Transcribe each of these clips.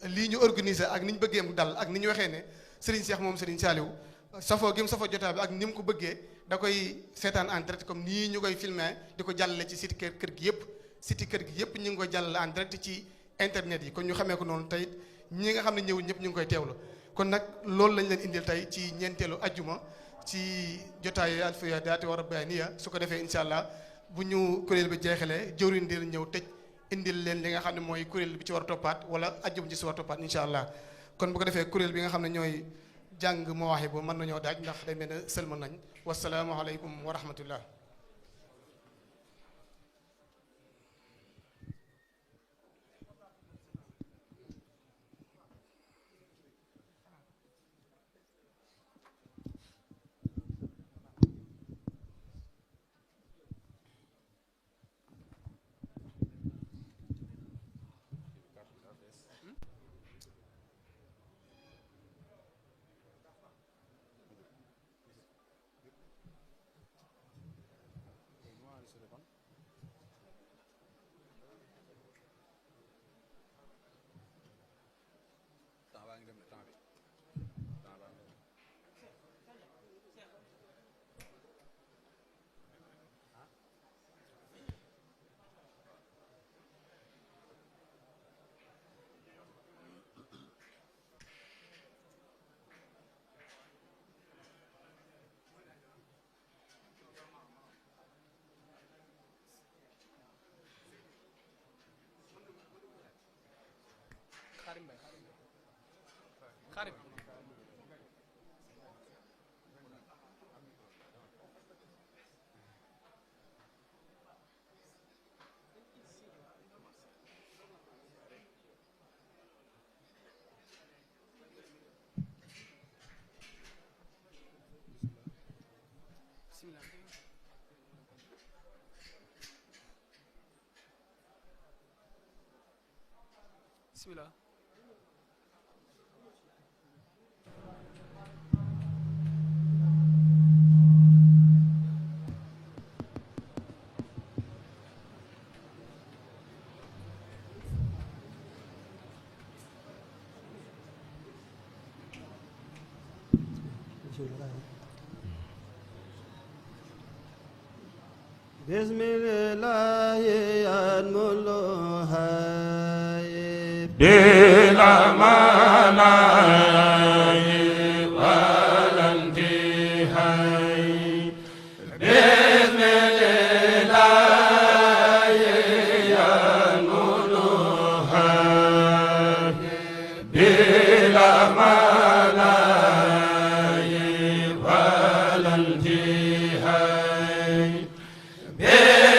lii ñu organiser ak ni ñu bëggee mu dal ak ni ñu waxee ne Serigne Cheikh moom Serigne Saliou safoo gi mu safoo jotaay bi ak ni mu ko bëggee da koy seetaan en direct comme nii ñu koy filmer di ko jàllale ci site kër gi yëpp site kër gi yëpp ñu ngi koy jàllale en direct ci internet yi kon ñu xamee ko noonu tey ñi nga xam ne ñëwul ñëpp ñu ngi koy teewlu kon nag loolu lañ leen indil tey ci ñeenteelu ajjuma ci jotaay Alfayda daati war a bayaniya su ko defee incha allah bu ñu kuréel bi jeexalee jëwriñ di ñëw tëj indil leen li nga xam ne mooy kuréel bi ci war a toppaat wala ajjuma ci si war a toppaat incha allah kon bu ko defee kuréel bi nga xam ne ñooy jàng Mawaahibu mën nañoo daaj ndax day mel ne sëlmal nañ wasalaamualeykum wa rahmatullah. xarit bismillah bismillahi al-mulhayi bil amanayi wal intihai bismillahi al-mulhayi bil amanayi wal intihai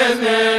Amen.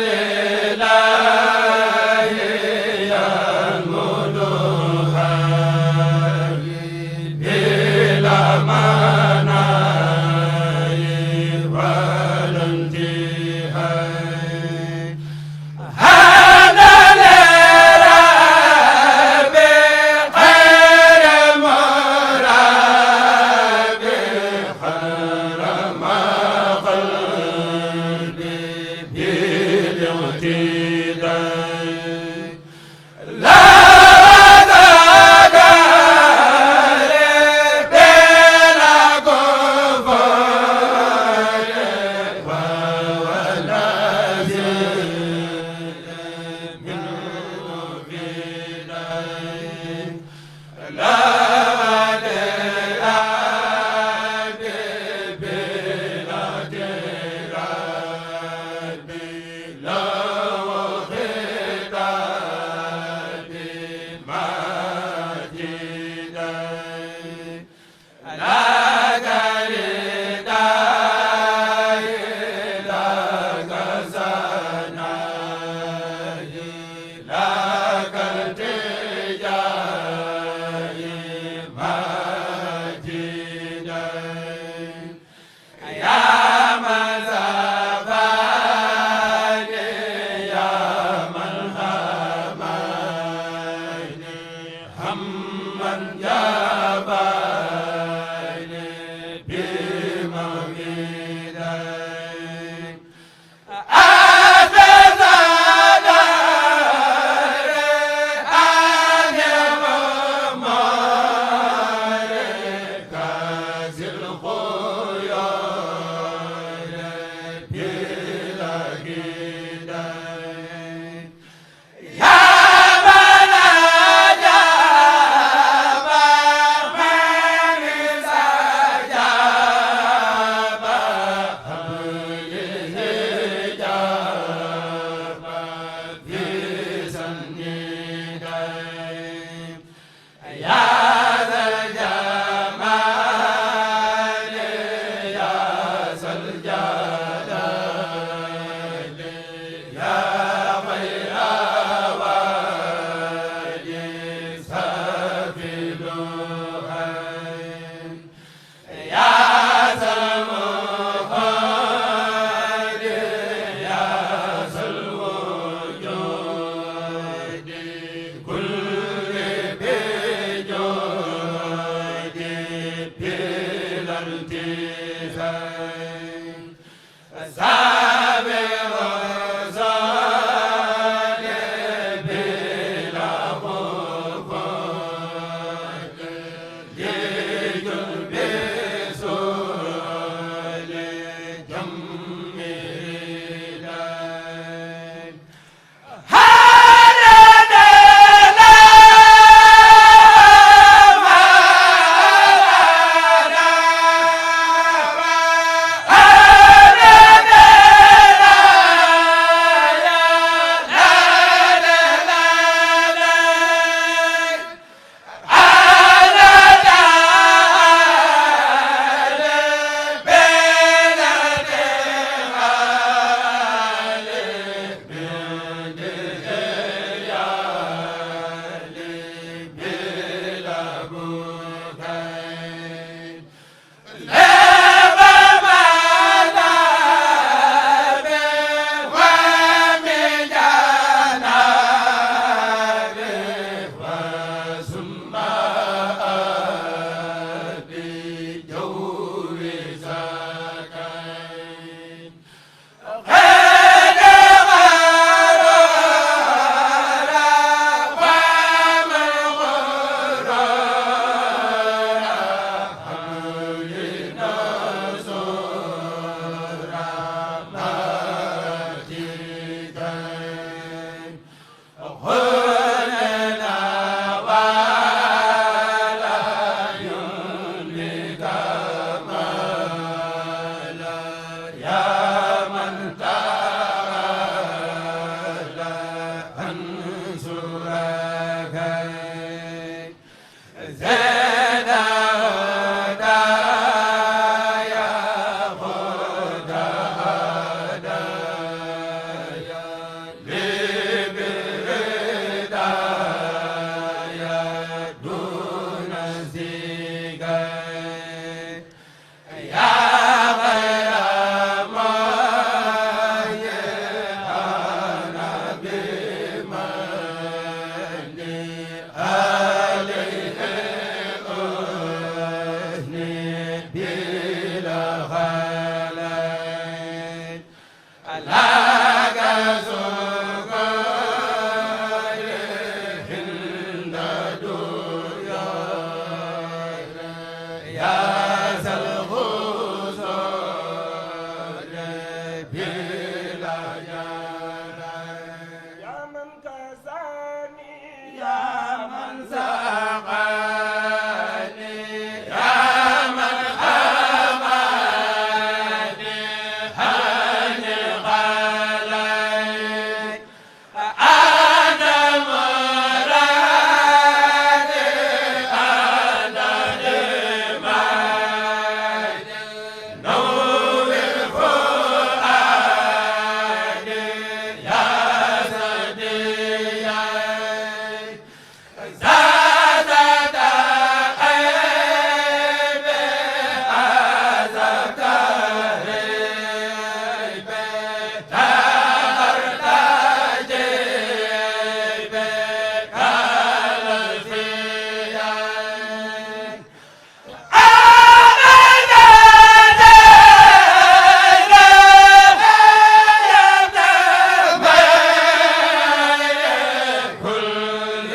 كل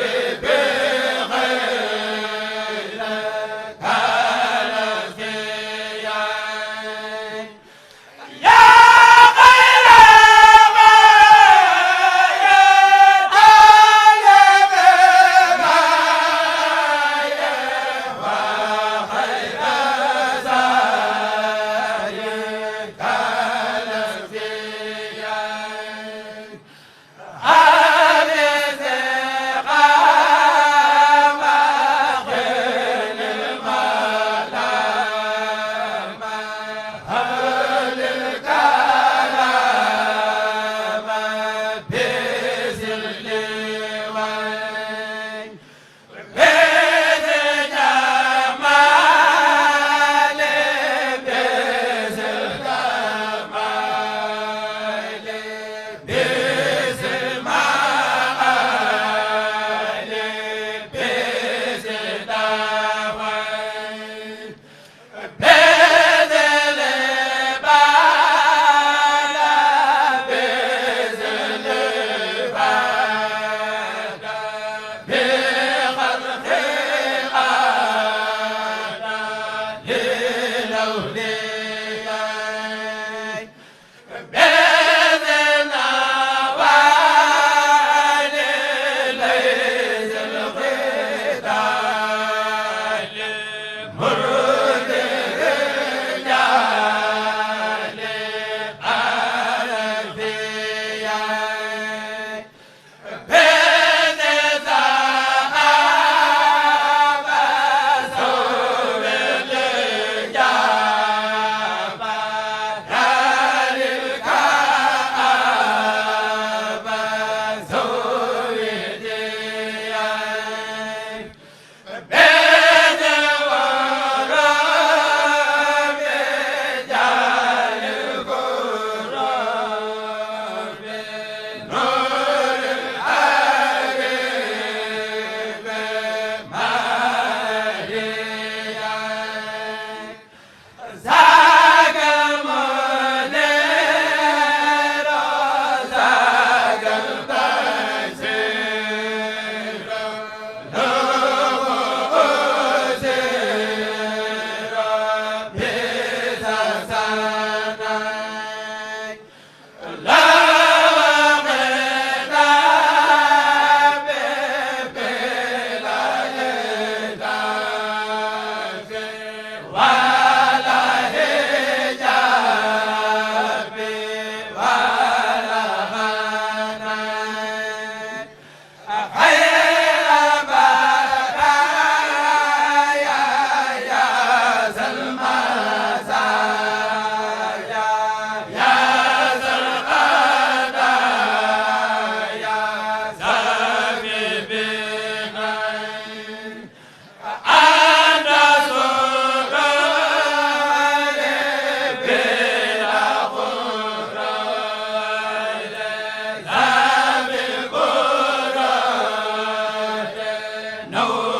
Ela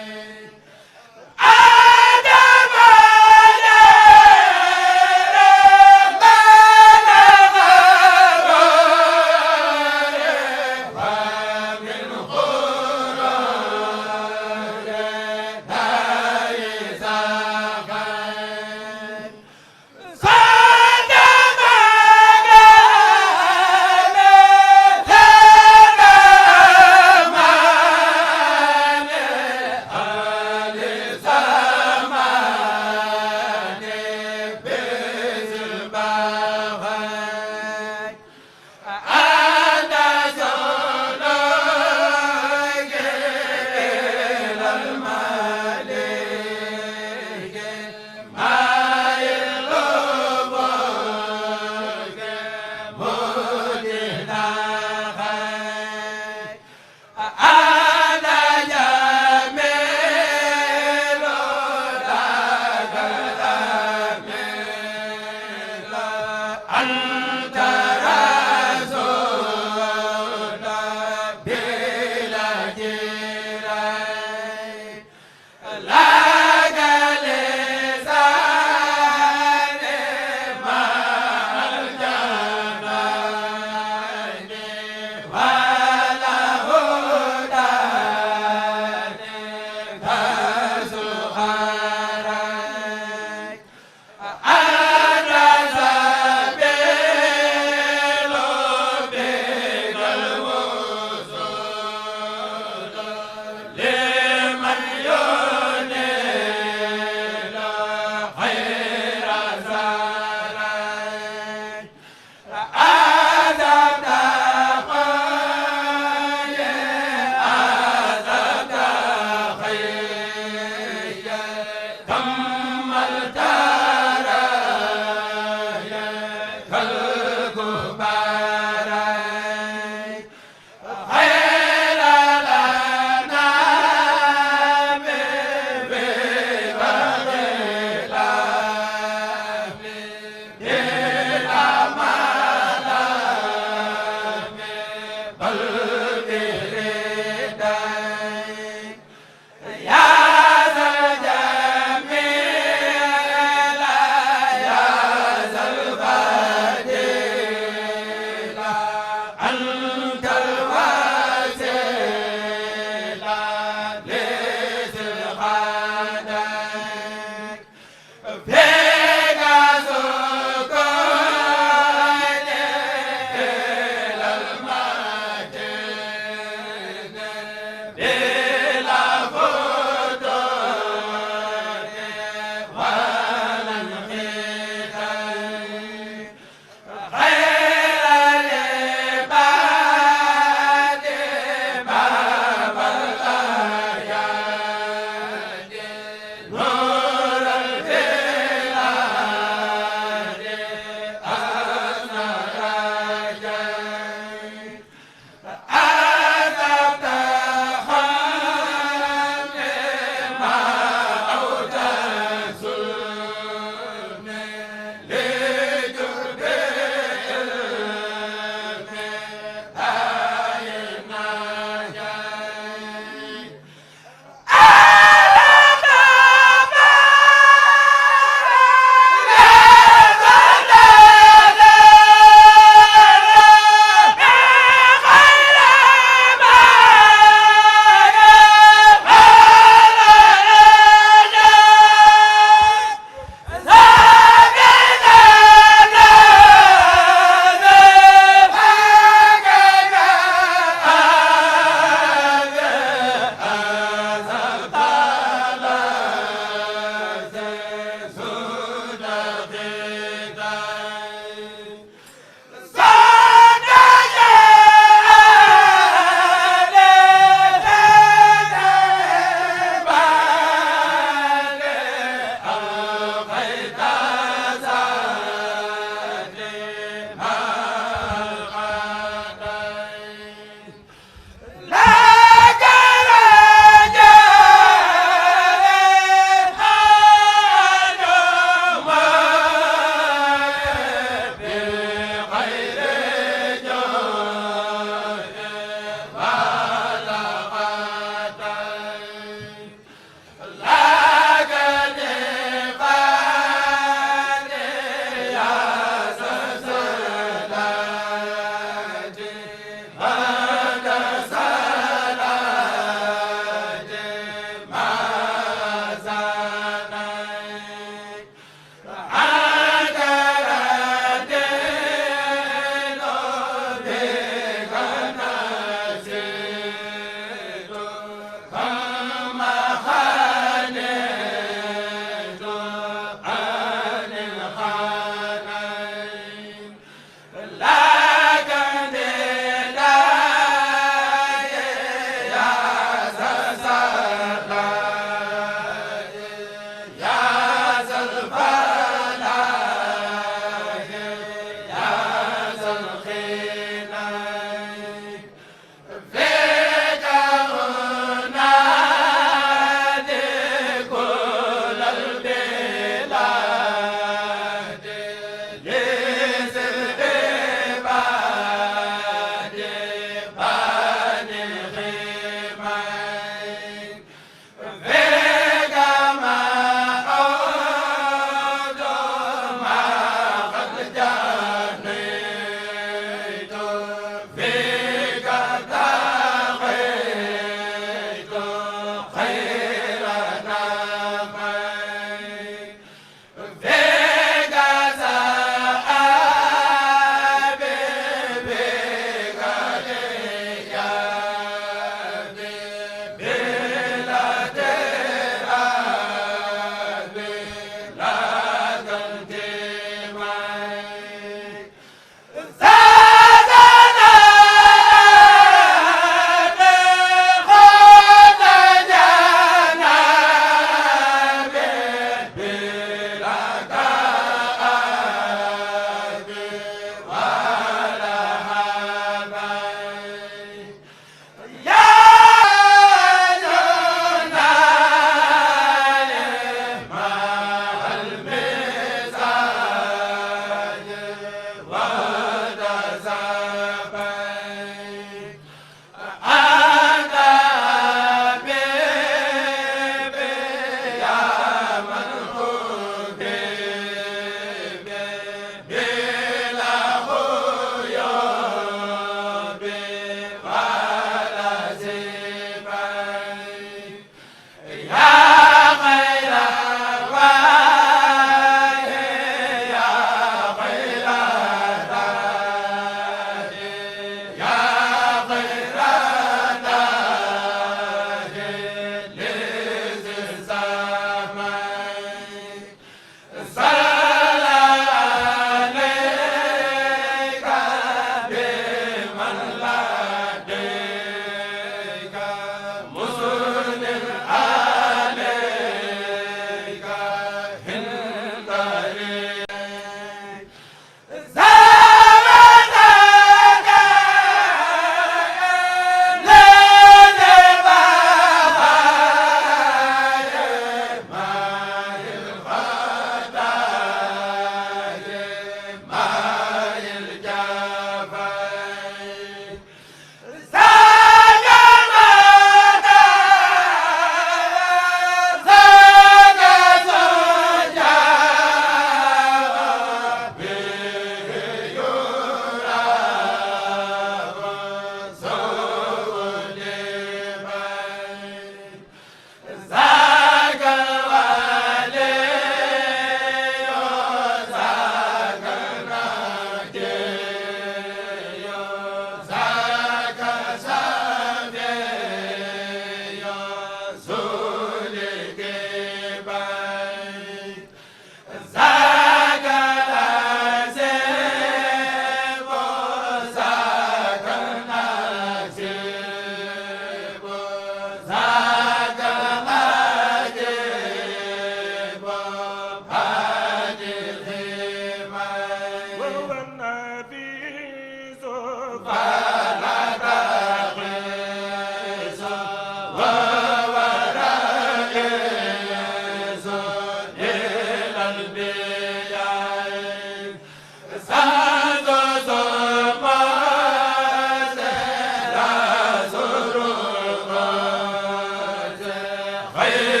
Lay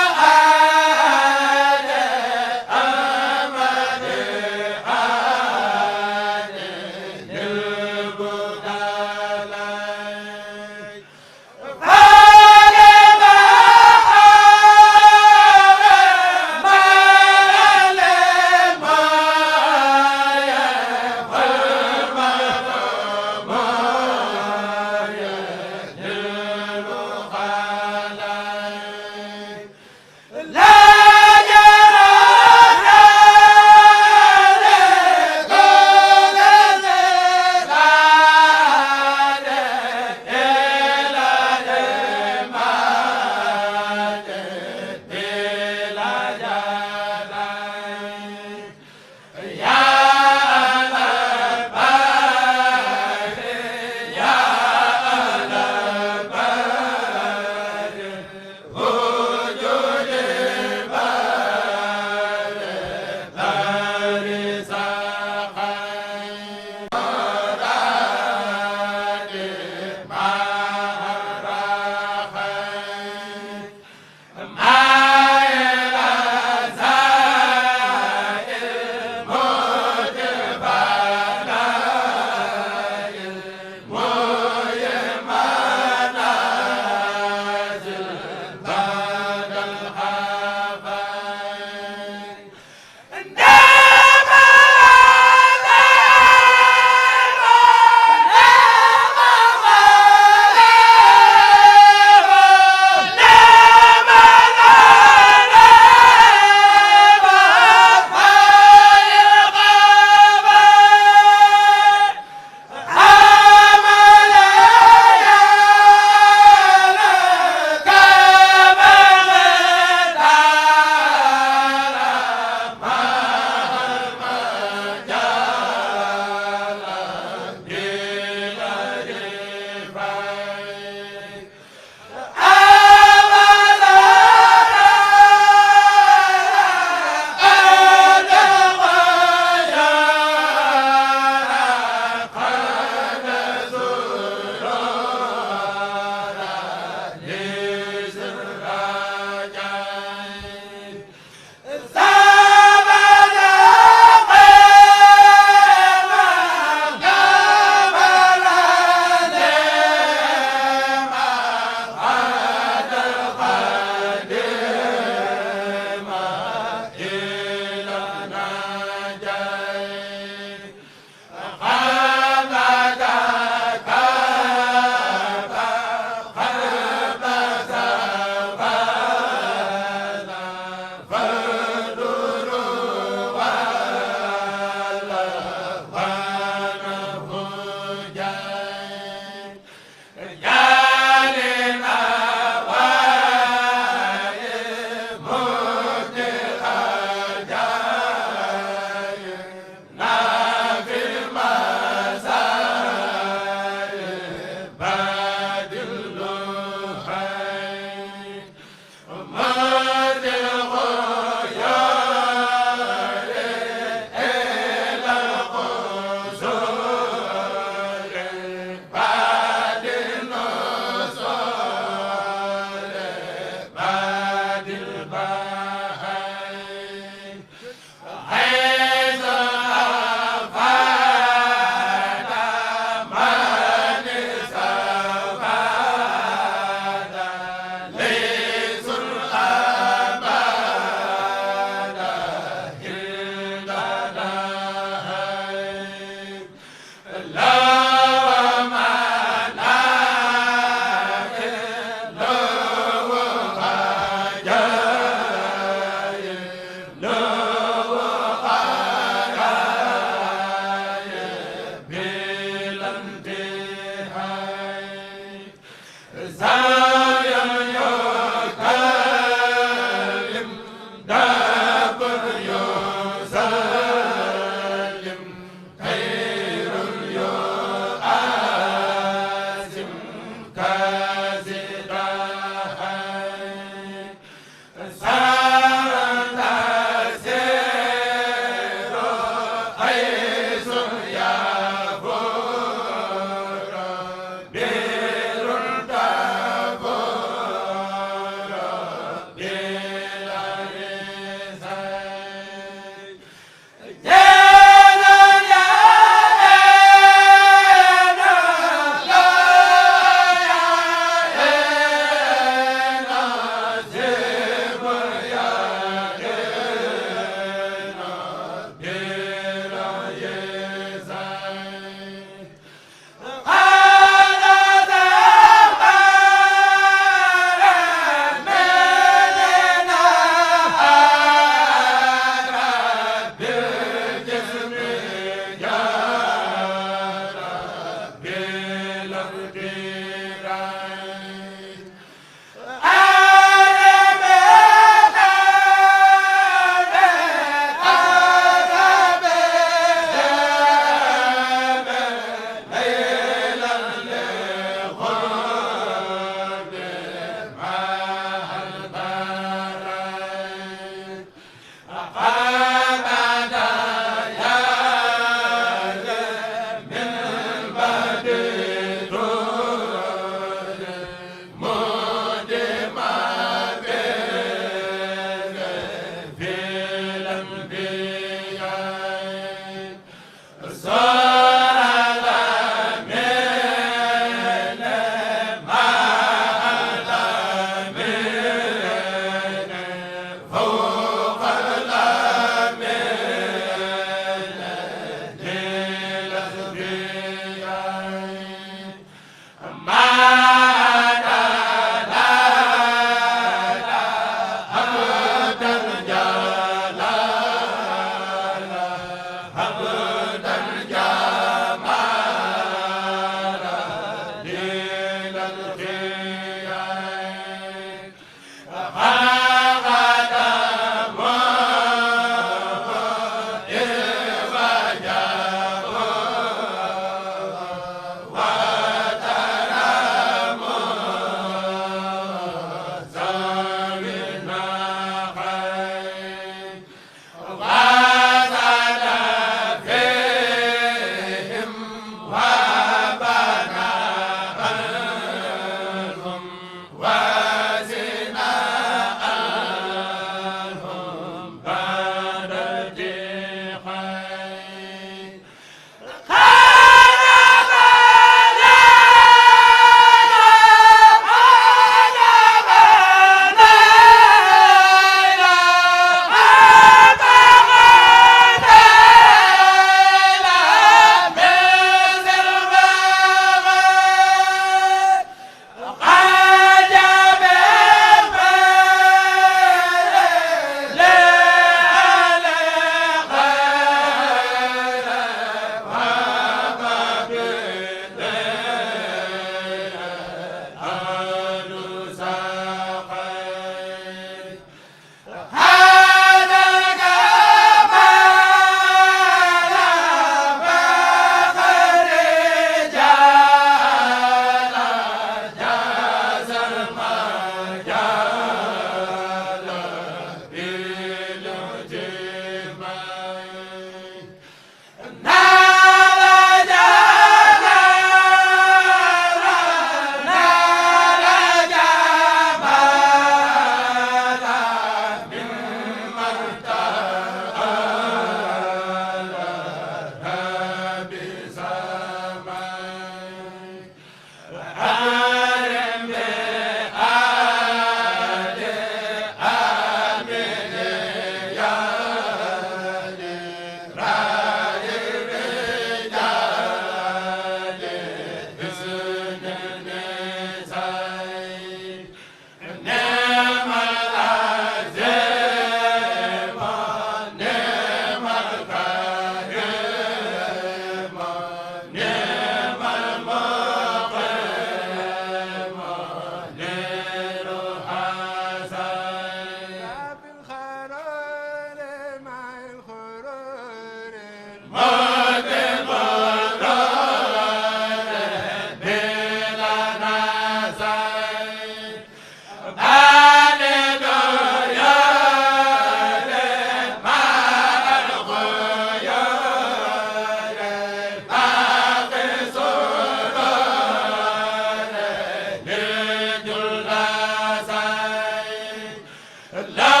la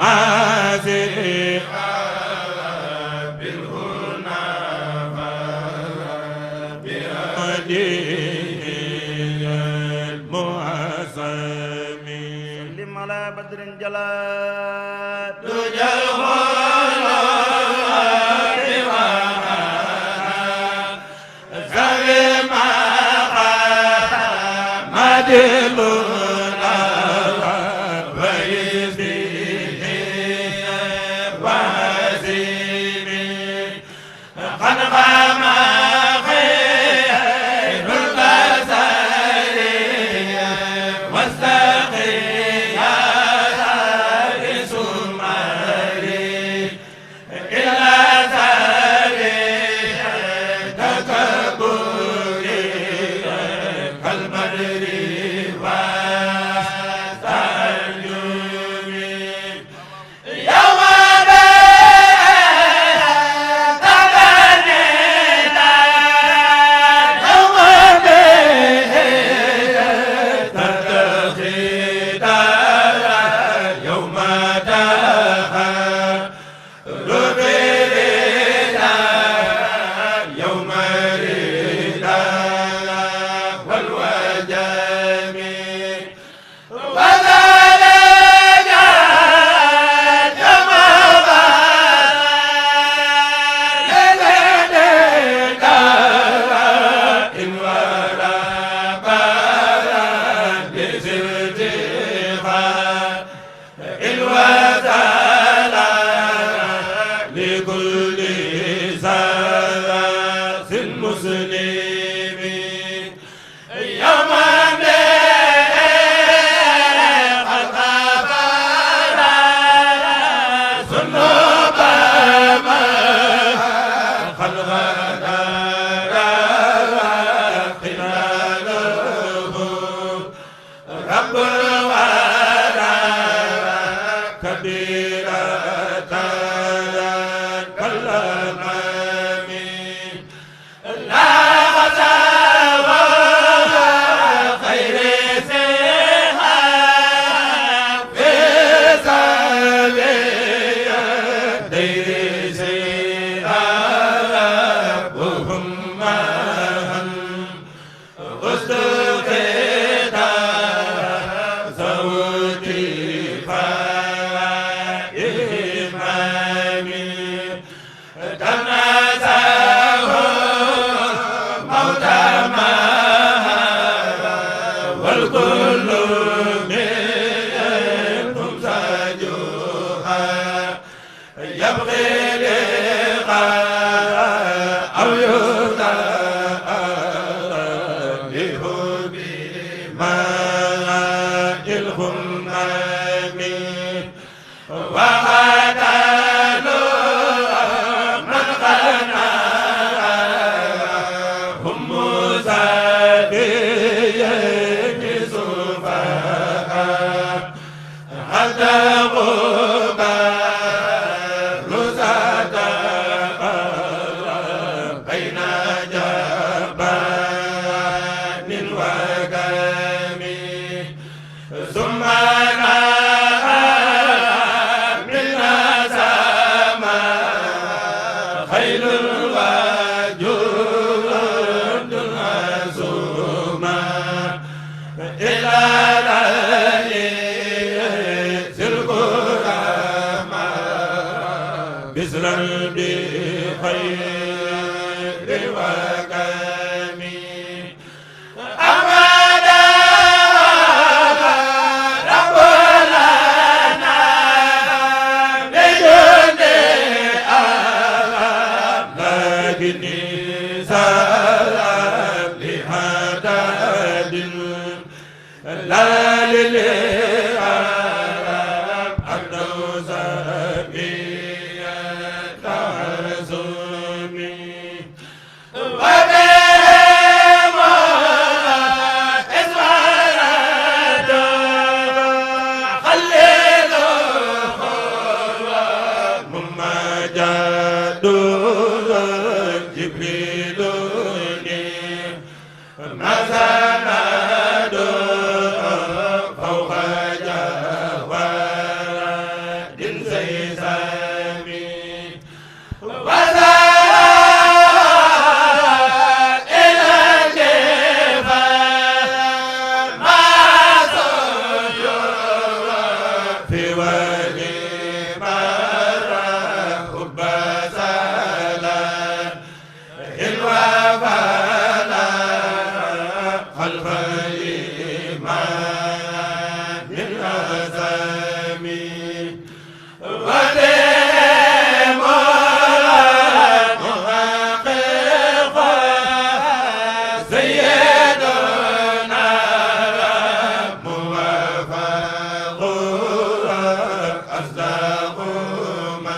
ma بدر جلال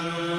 Amen.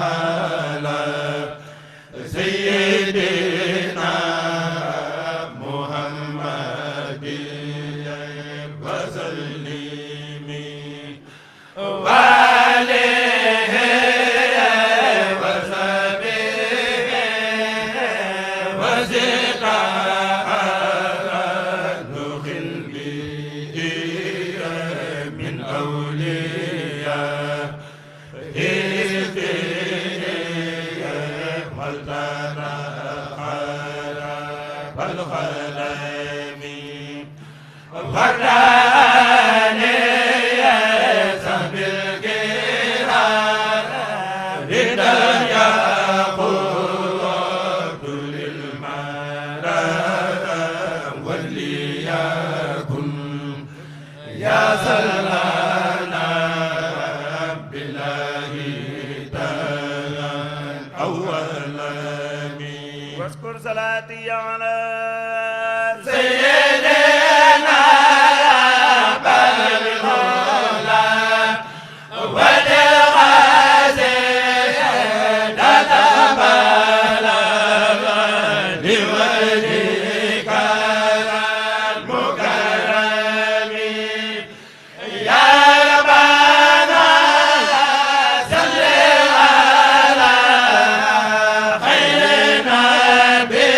على سيدنا محمد وسلم وعليه وصحبه وزد نخل به من أولياء ملتنا خراب الخلم ورداني سب الكرام ردا يقود للمرام وليكن يا سلانا بالله تعالى أولا واذكر صلاتي على سيدنا بلغ الهدى والغازي تتبلغ لوجهك المكرم يا ربنا صل على خير نبي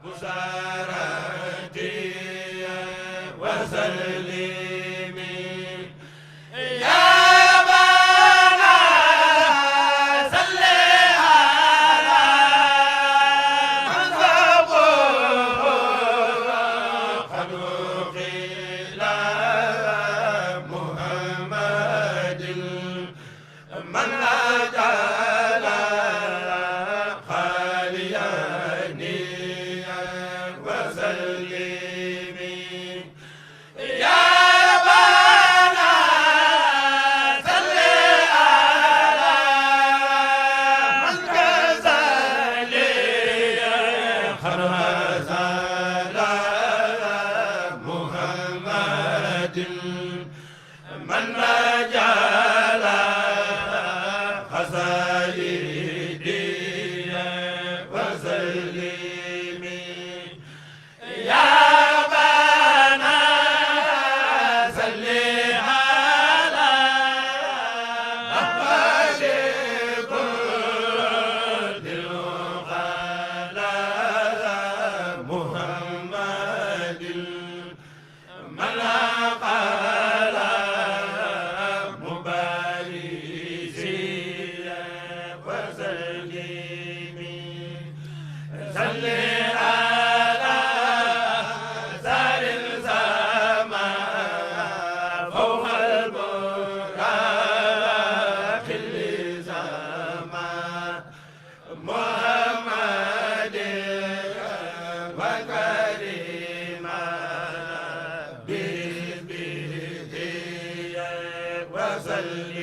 بسارتي وسلمي يا ربنا صل على من سبق خلق إلى محمد من أجل خالياني وسلمي يا ربنا صل على من كسل خرز على محمد من مجال خسائدي وسلمي يا ربنا صل على أحمد كل الخلق محمد من قال مبارزي وسلمي صل على زار السماء فوق البراق السماء محمد وكريم به وسلمي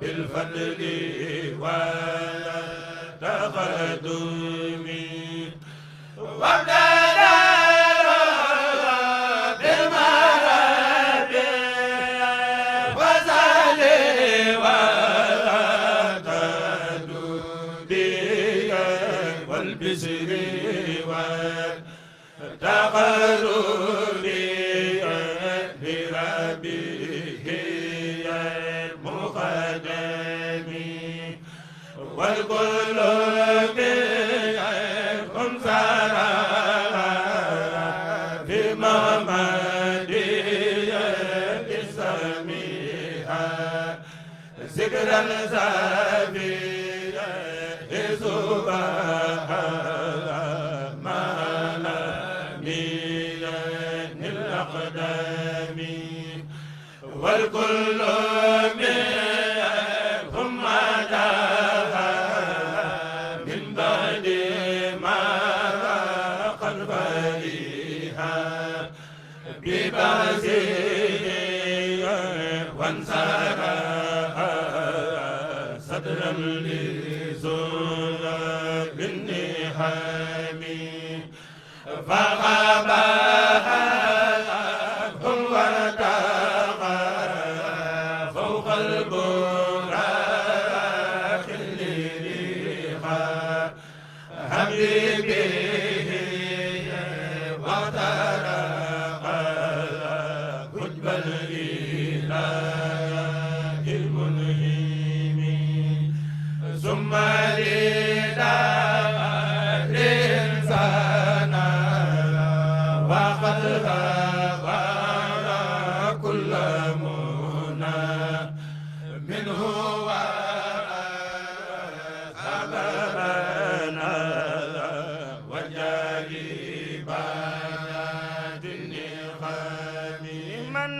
بالفضل والتقدم وابتدى بالمرد وزل والتدبير والبسر والتقرب لربه المقدم والكل منهم سرى في محمد السميع ذكرا سبيلا سبحان من الأقدام والكل منهم مداها من بعد ما قد فريها ببعثه وانصرها صدرا لزولا بالنحام فغابها هم وارتقى فوق البراق لريحا حبيبه واخترق كتب الإله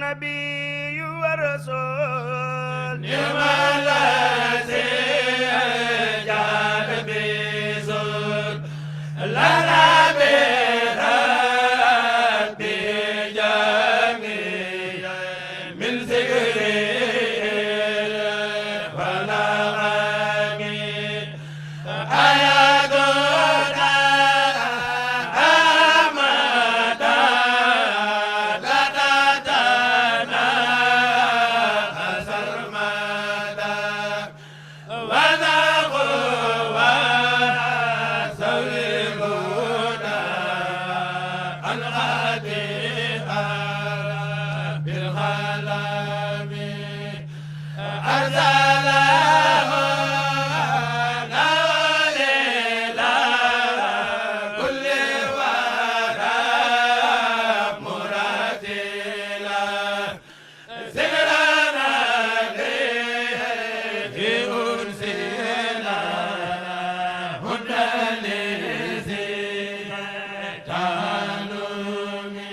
النبي والرسول نعم الذي جاد بزول لنا برب جميع من ذكره ونغم آياتنا أمدا لدتنا سرمدا ونقوى سولغنا الغديها بالغلام أرسله لوليلا كل ورى مراتلا ذكرنا ليه أرسلا هدى لذي تعلمي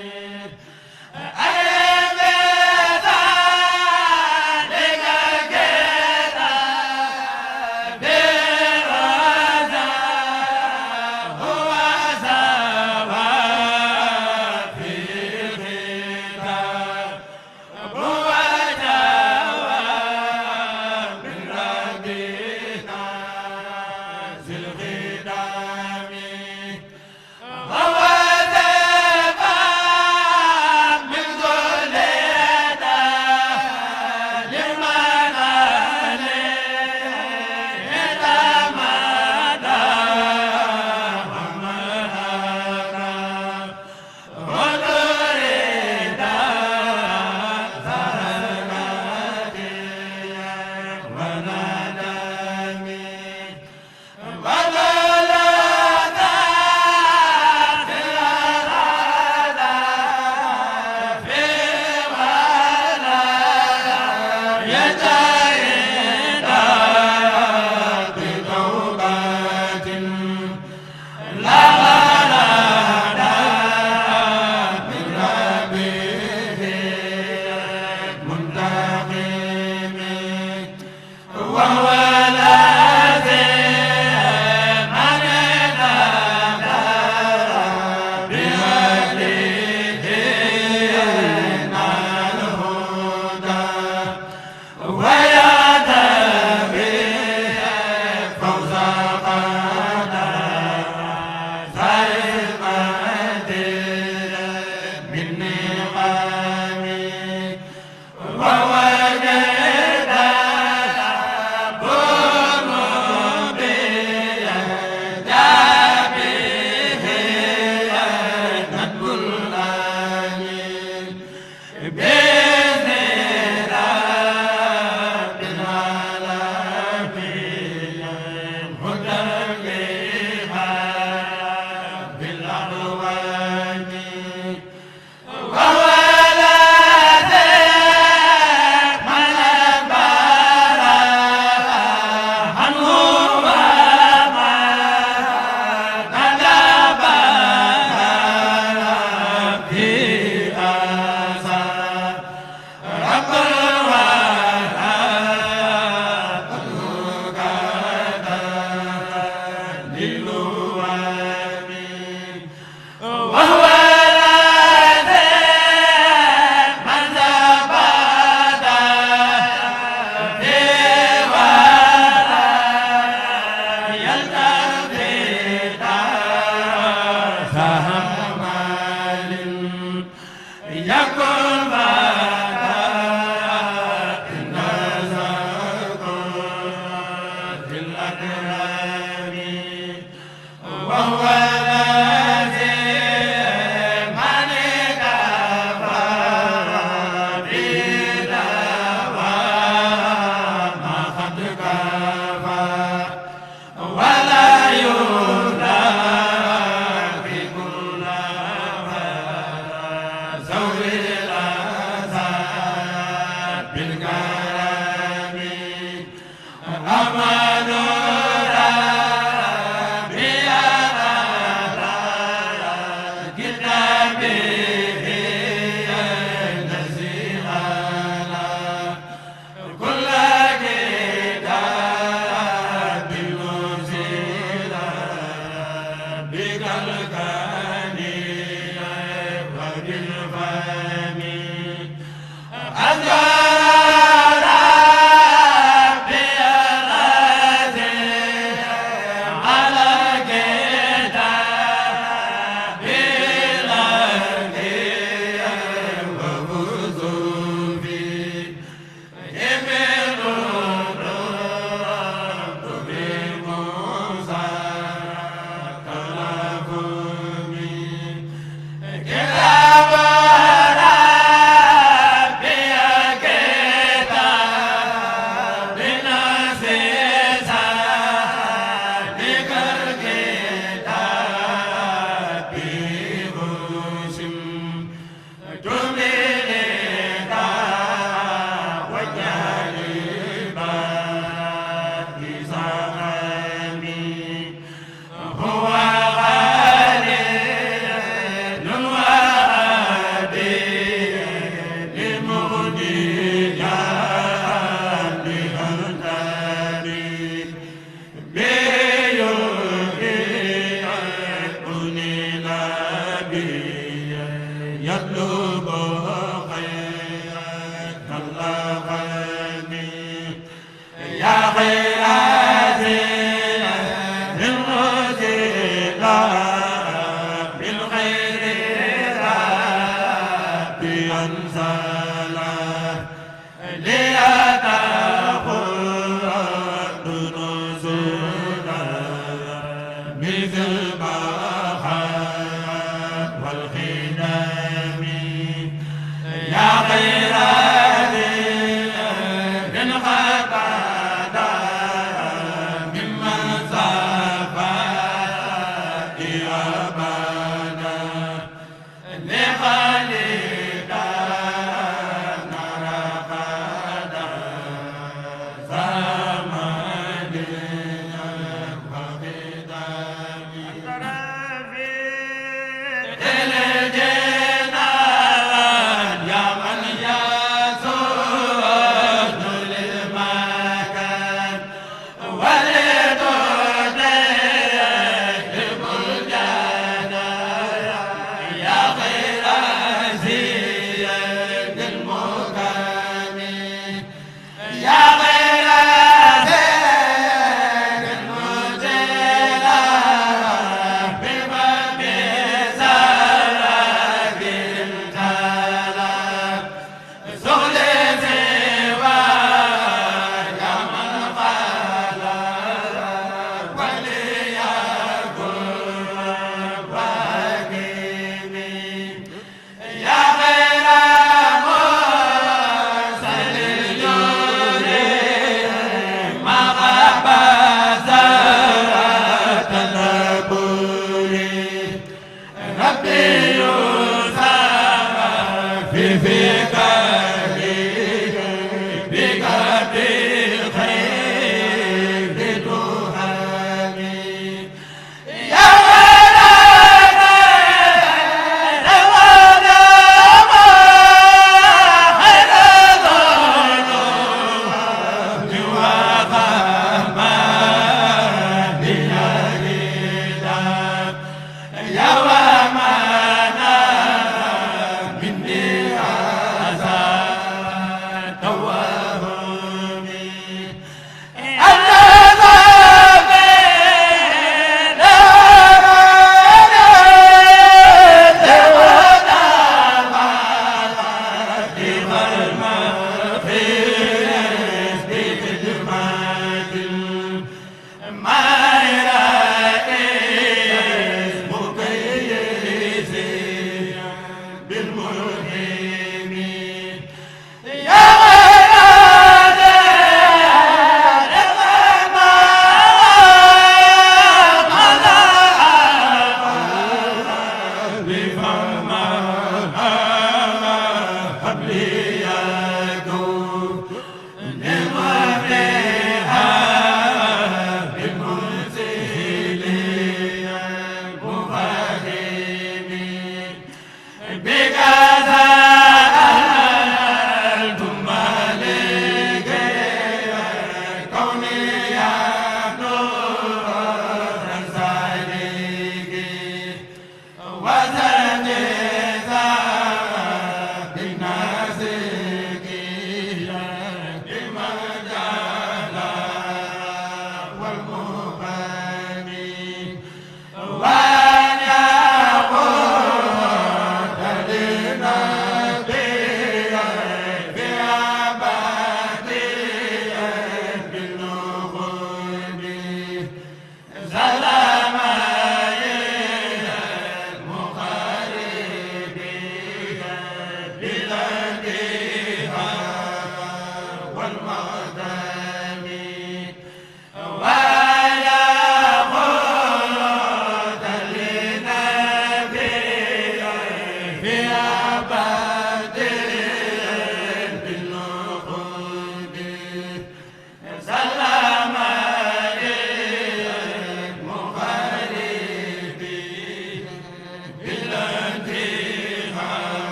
Nase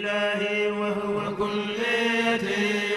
الله وهو كليتي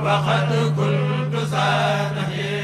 وقد كنت سانهي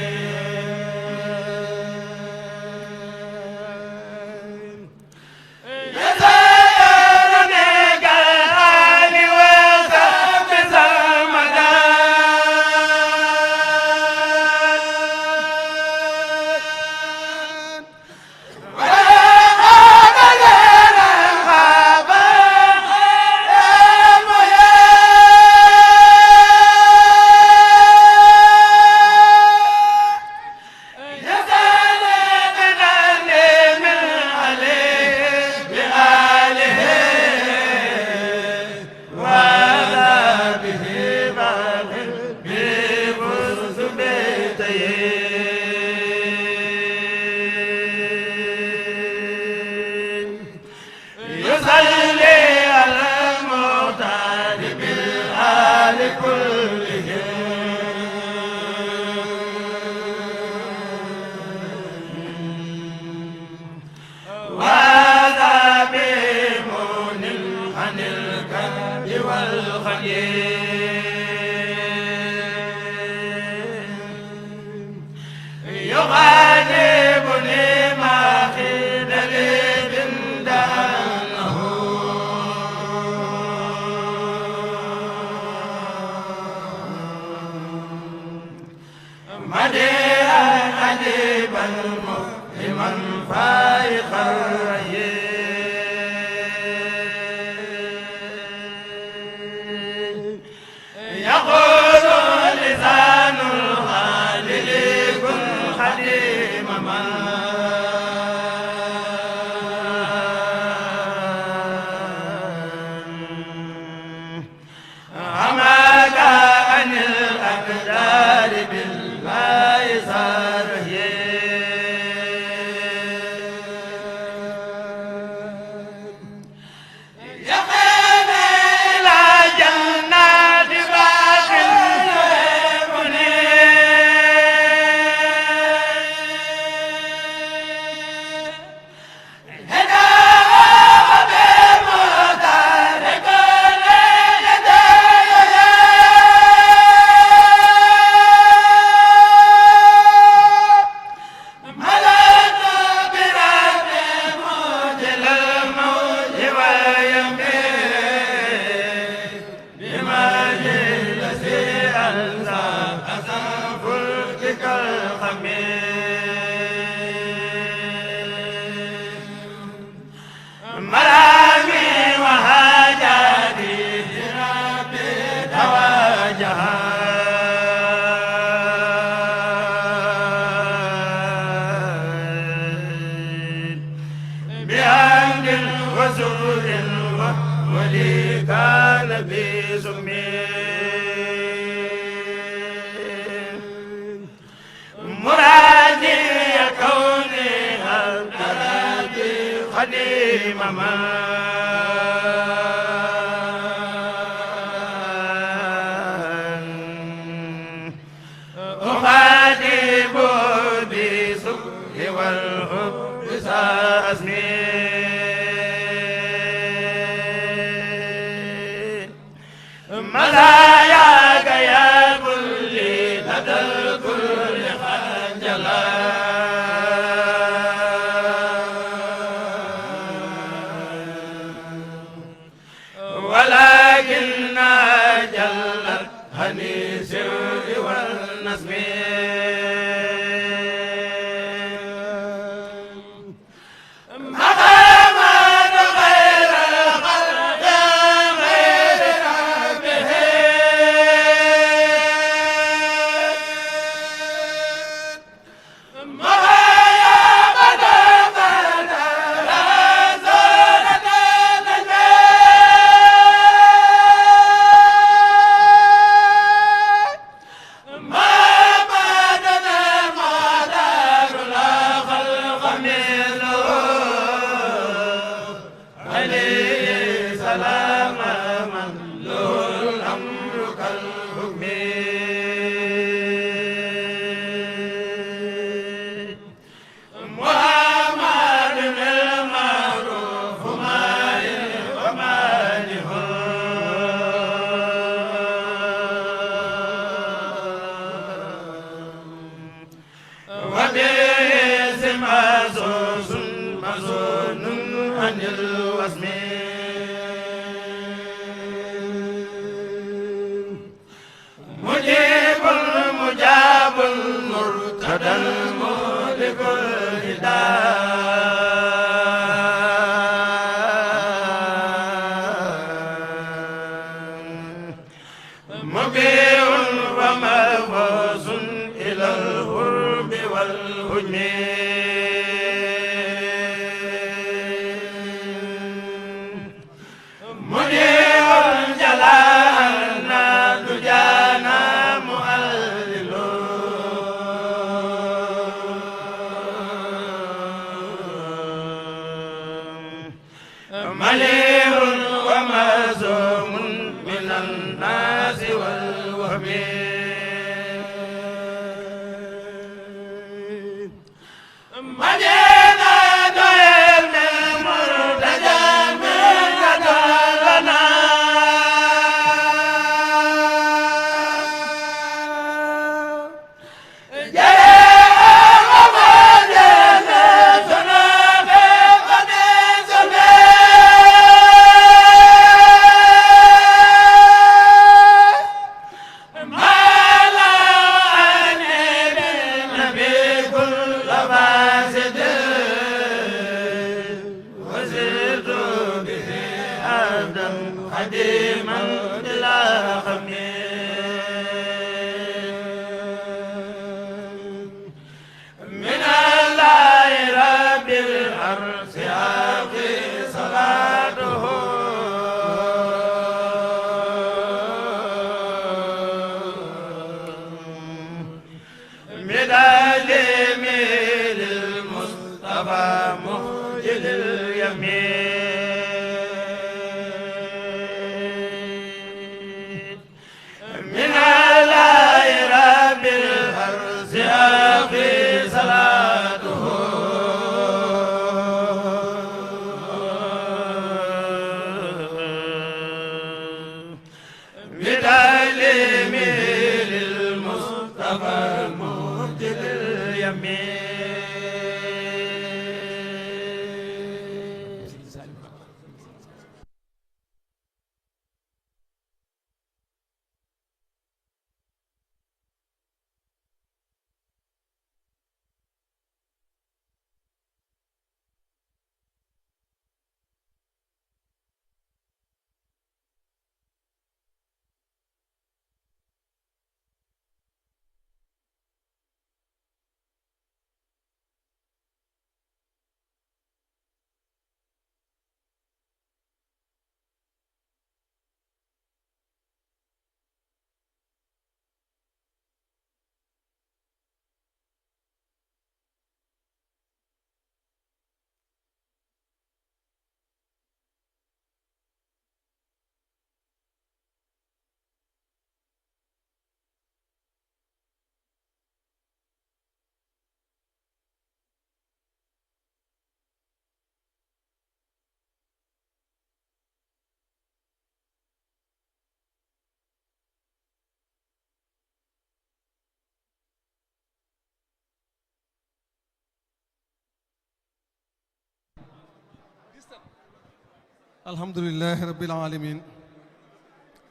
alhamdulilahi rabbil alamin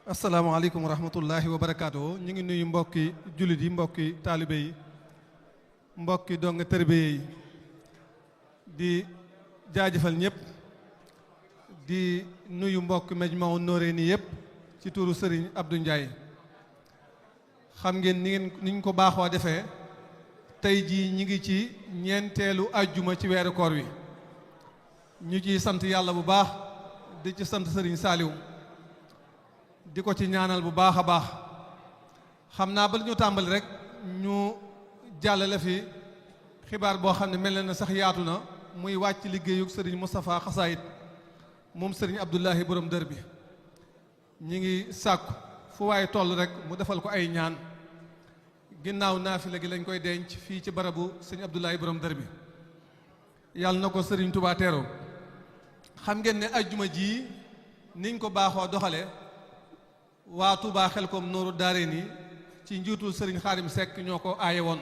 asalaamaaleykum wa rahmatullahi wa barakaatu. ñu ngi nuyu mbokki jullit yi, mbokki taalibe yi, mbokki donga tërbiye yi, di jaajëfal ñëpp, di nuyu mbokki Majmahun Nurayni yëpp ci turu Serigne Abdou Ndiaye. xam ngeen ni ñu ko baaxoo defee tey jii ñi ngi ci ñeenteelu ajjuma ci weeru koor wi, ñu ciy sant yàlla bu baax, di ci sant Serigne Saliou, di ko ci ñaanal bu baax a baax. xam naa bala ñu tàmbali rek ñu jàllale fi xibaar boo xam ne mel na sax yaatu na, muy wàcc liggéeyug Serigne Moustapha Xasaayit moom Serigne Abdoulahi borom dër bi. ñi ngi sàkku fu waaye toll rek mu defal ko ay ñaan, ginnaaw naafila gi lañ koy denc fii ci barabu Serigne Abdoulahi borom dër bi. yàlla na ko Serigne Touba teeroo. xam ngeen ne ajjuma ji niñ ko baaxoo doxale waa Touba Xelkom Nooru Daarayni ci njiitul Serigne Xaadim Seck ñoo ko aaye woon.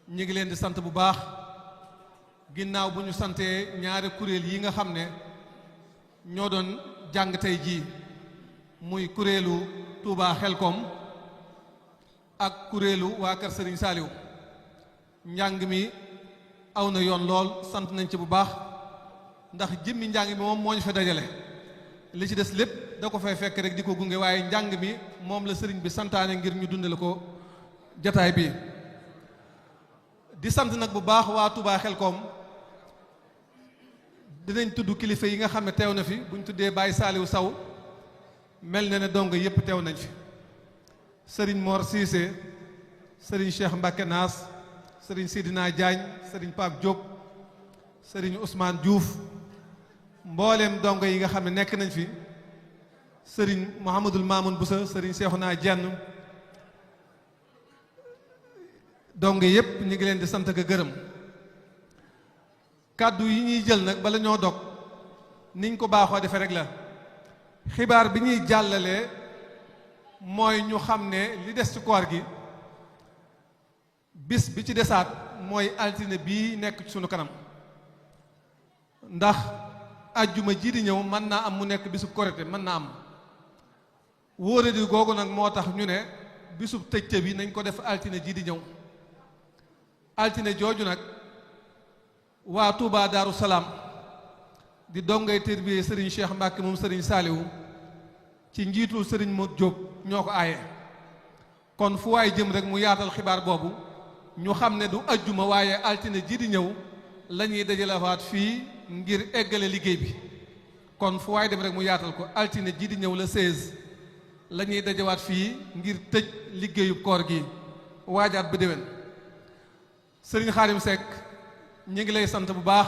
ñu ngi leen di sant bu baax, ginnaaw bu ñu santee ñaari kuréel yi nga xam ne ñoo doon jàng tey jii, muy kuréelu Touba Xelkom ak kuréelu waa kër Serigne Saliou. njàng mi aw na yoon lool, sant nañ ci bu baax, ndax jëmmi njàng mi moom moo ñu fa dajale. li ci des lépp da ko fay fekk rek di ko gunge, waaye njàng mi moom la sëriñ bi santaane ngir ñu dundale ko jataay bi. di sant nag bu baax waa Touba Xelkom. dinañ tudd kilifa yi nga xam ne teew na fi. buñ tuddee Baye Saliou Saw mel na ne dong yépp teew nañ fi. sëriñ Mor Cissé, sëriñ Cheikh Mbacke Naas, sëriñ Sidina Diagne, sëriñ Pape Diop, sëriñ Ousmane Diouf, mbooleem dongo yi nga xam ne nekk nañ fi, sëriñ Mouhamadul Mamoun Boussa, sëriñ Cheikhouna Dieng, dongo yépp ñu ngi leen di sant ak gërëm. kàddu yi ñuy jël nag bala ñoo dog niñ ko baaxoo defee rek la. xibaar bi ñuy jàllalee mooy ñu xam ne li des ci koor gi bis bi ci desaat mooy altine bii nekk ci sunu kanam, ndax ajjuma ji di ñëw mën naa am mu nekk bisub korite, mën naa am. wóoradi googu nag moo tax ñu ne bisub tëjte bi nañ ko def altine ji di ñëw. altine jooju nag waa Touba Daaru Salaam di dongay tërbiye Serigne Cheikh Mbacke moom Serigne Saliou ci njiitul Serigne Modou Diop ñoo ko aaye. kon fu waay jëm rek mu yaatal xibaar boobu, ñu xam ne du ajjuma waaye altine ji di ñëw la ñuy dajalewaat fii ngir eggale liggéey bi. kon fu waay dem rek mu yaatal ko, altine ji di ñëw la 16 la ñuy dajawaat fii ngir tëj liggéeyub koor gi, waajaat ba déwén. Serigne Xaadim Seck ñu ngi lay sant bu baax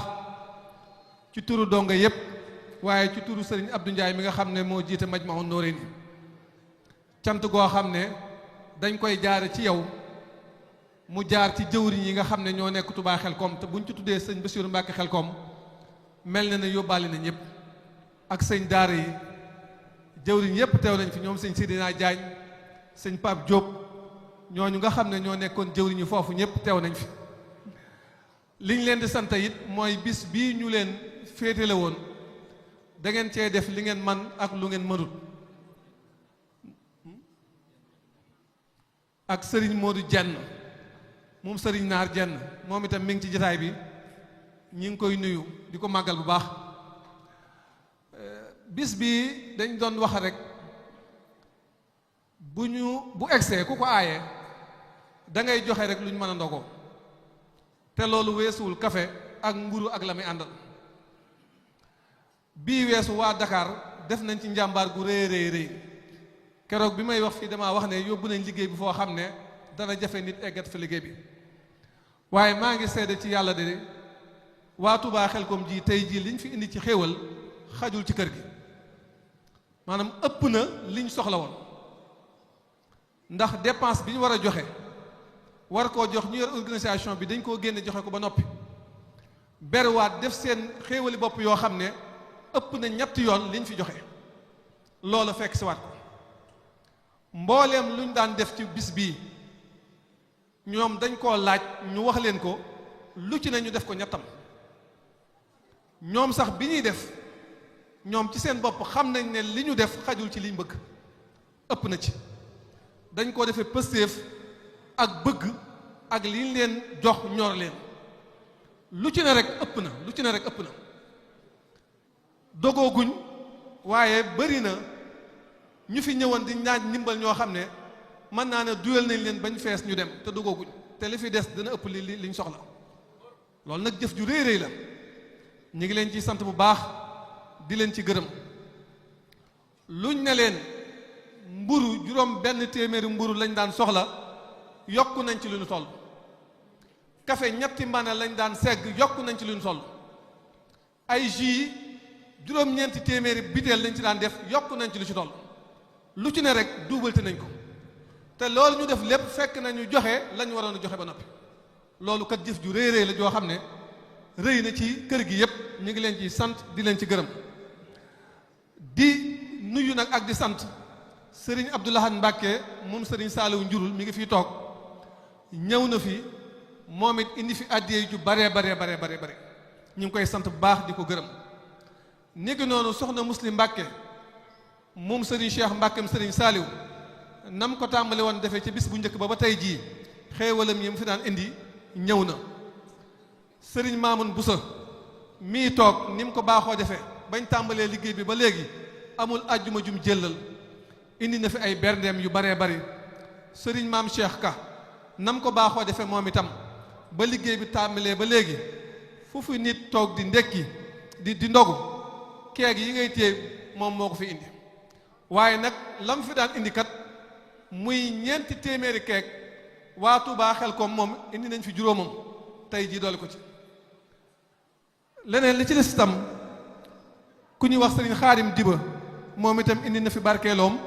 ci turu donga yépp, waaye ci turu Serigne Abdou Ndiaye mi nga xam ne moo jiite Majmahun Nurayni. cant goo xam ne dañ koy jaare ci yow mu jaar ci jëwriñ yi nga xam ne ñoo nekk Touba Xelkom, te buñ ci tuddee sëñ Bassirou Mbacke Xelkom mel na ne yóbbaale na ñëpp, ak sëñ daara yi. jëwriñ yépp teew nañ fi, ñoom sëñ Sidina Diagne, sëñ Pape Diop, ñooñu nga xam ne ñoo nekkoon jëwriñ yi foofu ñëpp teew nañ fi. liñ leen di sant it mooy bis bii ñu leen féetale woon da ngeen cee def li ngeen man ak lu ngeen mënut. ak Serigne Modou Dieng moom Serigne Naar Dieng moom itam mi ngi ci jotaay bi, ñi ngi koy nuyu di ko màggal bu baax. bis bi dañ doon wax rek bu egsee ku ko aaye da ngay joxe rek lu ñu mën a ndogoo, te loolu weesuwul café ak mburu ak la muy àndal. bii weesu waa Dakar def nañ ci njàmbaar gu rëy rëy. keroog bi may wax fii damaa wax ne yóbbu nañ liggéey bi foo xam ne dana jafe nit eggat fa liggéey bi, waaye maa ngi seede ci yàlla de waa Touba Xelkom ji tey jii liñ fi indi ci xéewal xajul ci kër gi, maanaam ëpp na liñ soxla woon. ndax dépense bi ñu war a joxe war koo jox ñu yor organisation bi dañ koo génne joxe ko ba noppi, berwaat def seen xéewali bopp yoo xam ne ëpp na ñetti yoon liñ fi joxe. loola fekk si waat ko mbooleem luñ daan def ci bis bii ñoom dañ koo laaj ñu wax leen ko, lu ci ne ñu def ko ñettam. ñoom sax bi ñuy def ñoom ci seen bopp xam nañ ne li ñu def xajul ci liñ bëgg ëpp na ci dañ ko defee pëstéef ak bëgg ak liñ leen jox ñor leen lu ci ne rek ëpp na lu ci ne rek ëpp na dogooguñ waaye bëri na ñu fi ñëwoon di ñaaj ndimbal ñoo xam ne mën naa ne duyal nañ leen bañ fees ñu dem te dogooguñ te li fi des dana ëpp liñ soxla loolu nag jëf ju rëy rëy la ñu ngi leen ci sant bu baax di leen ci gërëm luñ ne leen mburu juróom benn téeméeri mburu lañ daan soxla yokku nañ ci lu ñu toll café ñetti mbana lañ daan segg yokku nañ ci lu ñu toll ay jus juróom-ñeenti téeméeri biteel lañ ci daan def yokku nañ ci lu ci toll lu ci ne rek duubalte nañ ko te loolu ñu def lépp fekk nañu joxe lañ waroon a joxe ba noppi loolu kat jëf ju rëy rëy la joo xam ne rëy na ci kër gi yépp ñu ngi leen ci sant di leen ci gërëm di nuyu nag ak di sant sëriñ Abdou Lahad Mbacke moom sëriñ Saaliwu njurul mi ngi fiy toog ñëw na fi moom it indi fi àddiyee ju bare ñu ngi koy sant bu baax di ko gërëm niki noonu soxna Muslim Mbacke moom sëriñ Cheikh Mbackeem sëriñ Saaliw nam ko tàmbali woon defee ci bis bu njëkk ba tey jii xéewalam yi mu fi daan indi ñëw na sëriñ Maamun Busa mii toog ni mu ko baaxoo defee bañ tàmbalee liggéey bi ba léegi amul àjjuma jum jëllal indi na fi ay berndeem yu baree bari sëriñ maam Cheikh Ka nam ko baaxoo defee moom itam ba liggéey bi tàmbalee ba léegi foofu nit toog di ndekki di ndogu keeg yi ngay téye moom moo ko fi indi waaye nag lam fi daan indi kat muy 4 téeméeri keeg waa Touba Xelkom moom indi nañ fi juróomam tey jii doole ko ci leneen li ci des itam ku ñuy wax sëriñ Xaadim Diba moom itam indi na fi barkeeloom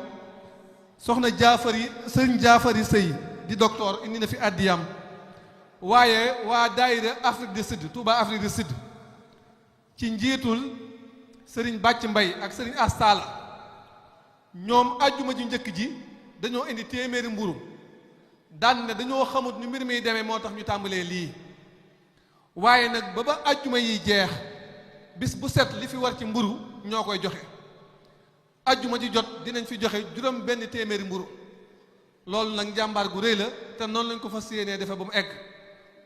soxna sëriñ Jaafari Sëy di docteur indi na fi àddiyam waaye waa daayira Afrique du Sud Touba Afrique du Sud ci njiitul sëriñ Bàcc Mbay ak sëriñ Astala ñoom àjjuma ju njëkk ji dañoo indi téeméeri mburu daan ne dañoo xamut ni mbir mi demee moo tax ñu tàmbalee lii waaye nag ba àjjuma yi jeex bis bu set li fi war ci mburu ñoo koy joxe àjjuma ji jot dinañ fi joxe juróom benn téeméeri mburu loolu nag njàmbaar gu rëy la te noonu lañ ko fas yéenee defe ba mu egg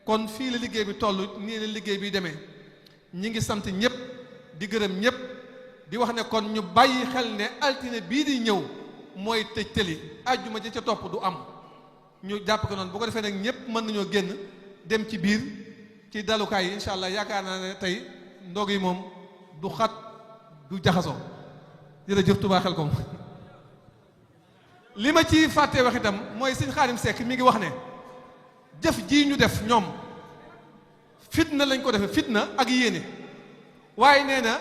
kon fii la liggéey bi toll nii la liggéey bi demee ñi ngi sant ñëpp di gërëm ñëpp di wax ne kon ñu bàyyi xel ne altine bii di ñëw mooy tëj tëli àjjuma ji ca topp du am ñu jàpp ko noonu bu ko defee nag ñëpp mën nañoo génn dem ci biir ci dalukaay yi incha allah yaakaar naa ne tey ndog yi moom du xat du jaxasoo jërëjëf Touba Xelkom li ma ci fàttee wax itam mooy sëñ Xaadim Seck mi ngi wax ne jëf jii ñu def ñoom fitna lañ ko defee fitna ak yéene waaye nee na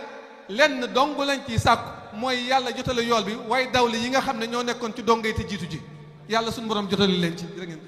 lenn dong lañ ciy sàkku mooy yàlla jotale yool bi waaye dawli yi nga xam ne ñoo nekkoon ci dongay te jiitu ji yàlla suñu borom jotali leen ci jërë ngeen